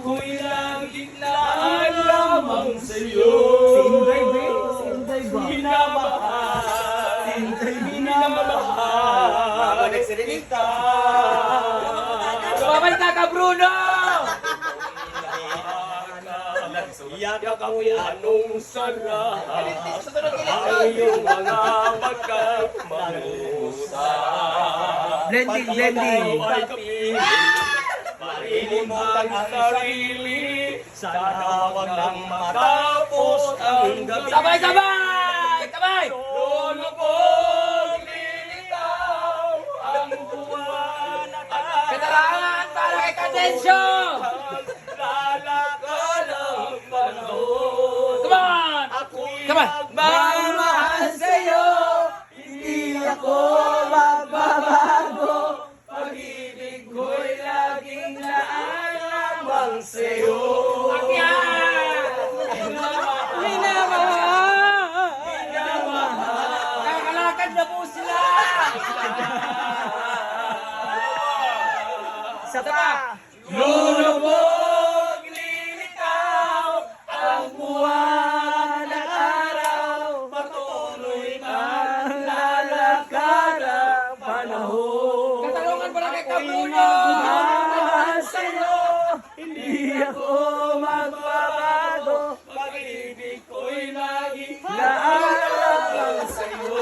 Ko'y laging laan lamang sa'yo. Si Inday ba? Si Inday ba? Minamahal, minamahal kita. Sumabay ka ka, Bruno! Yakap mo'y anong sarap ang iyong mga pagkamagusa. Blending, blending. Ay kapiling, marinig ang sarili. Sana wag nang matapos ang gabi. Sabay, sabay! Sabay! Lulubog, lilitaw ang buwan at Katarangan para kay Kadensyo! lalakad ang panahon. Come on! Ako'y Come on! nagmamahal sa'yo, hindi ako magbabago. Pag-ibig ko'y laging laan lamang sa'yo. Akyat! Minamahal! Minamahal! Nakakalakad na po sila! Isa pa! Lulubog, lilitaw ang buwan at araw. Patuloy na lalakad ang panahon. Katarungan para kay Kabruno! Nagmamahal sa'yo, hindi ako magbabago. Pag-ibig ko'y laging laan sa'yo.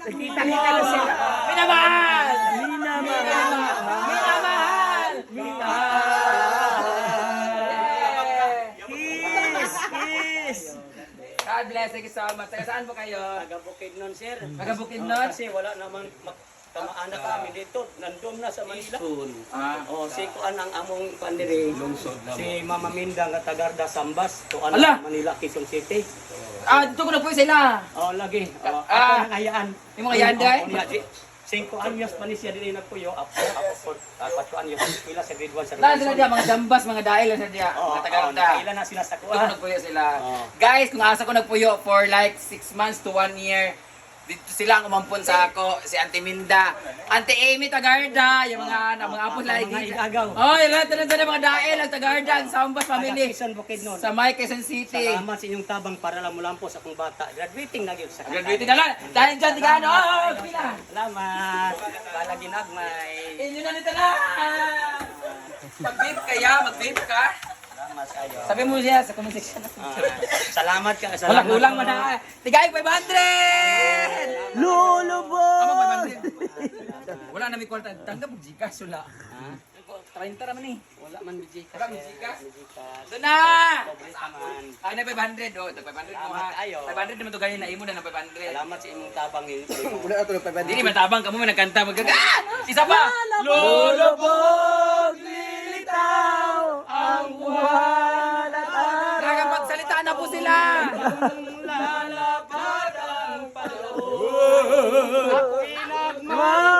Nagkita-kita na sila. Minamahal! Minamahal. Minamahal! Kiss! Kiss! God bless. Thank you so much. Taga saan po kayo? Taga Bukidnon, sir. Taga Bukidnon? Kasi wala naman kamaanak kami dito. Nandun na sa Manila. Ah. Oh, si kuan ang among kuan diri. Si Mama Minda nga tagarda Sambas, tuan Ala! Manila, Quezon City. Ah, dito ko na po sila. Oh, lagi. Oh, Ah. ako nang hayaan. Yung mga yanday? Oh, niya, 5 anyos pa ni siya diri nagpuyo. Apo, apo, apat anyos. Pila sa grade 1 sa Lahat sila diya, mga Jambas, mga Dail lang sila diya, Oh, mga Tagalog. Ila na sila sa Dito ko kuan. nagpuyo sila. Oo. Guys, kung asa ko nagpuyo for like 6 months to 1 year, dito sila ang umampon sa ako, si Auntie Minda, Auntie Amy Tagarda, yung mga na, mga apo Mga lagi. igagaw. Oh, yung lahat na sila mga dael, ang Tagarda, ang Sambas Taga family. Quezon, Bukidnon. Sa May Quezon City. Salamat sa inyong tabang para lang mulampo sa akong bata. Graduating na gyud sa Graduating na lang. Dahil dyan, tiga ano, oh, pila. Salamat. Bala ginagmay. Inyo na nito na. Mag-vape kaya, mag-vape ka. Salamat kayo. Sabi mo siya sa comment section. Ah, salamat ka. Wala Salamat. kulang man na. Tigay 500! Lulubog! Ama 500. Wala na may kwarta. Tanggap og GCash wala. 30 ra man eh. Wala man BJ ka. Wala man Gcash? Gcash. Ito na! Pobre ka man. Ay na 500 oh, tag 500 mo ha. Salamat kayo. 500 naman to ganyan na imo na ng 500. Salamat sa imong tabang Wala na ito ng 500. Dili man tabang kamo man nagkanta mag ah! Isa pa. Lulubog! Lilitaw ang buwan at araw. Nakapagsalita na po sila. Lalapad ang panahon. Ako'y nagmamahal.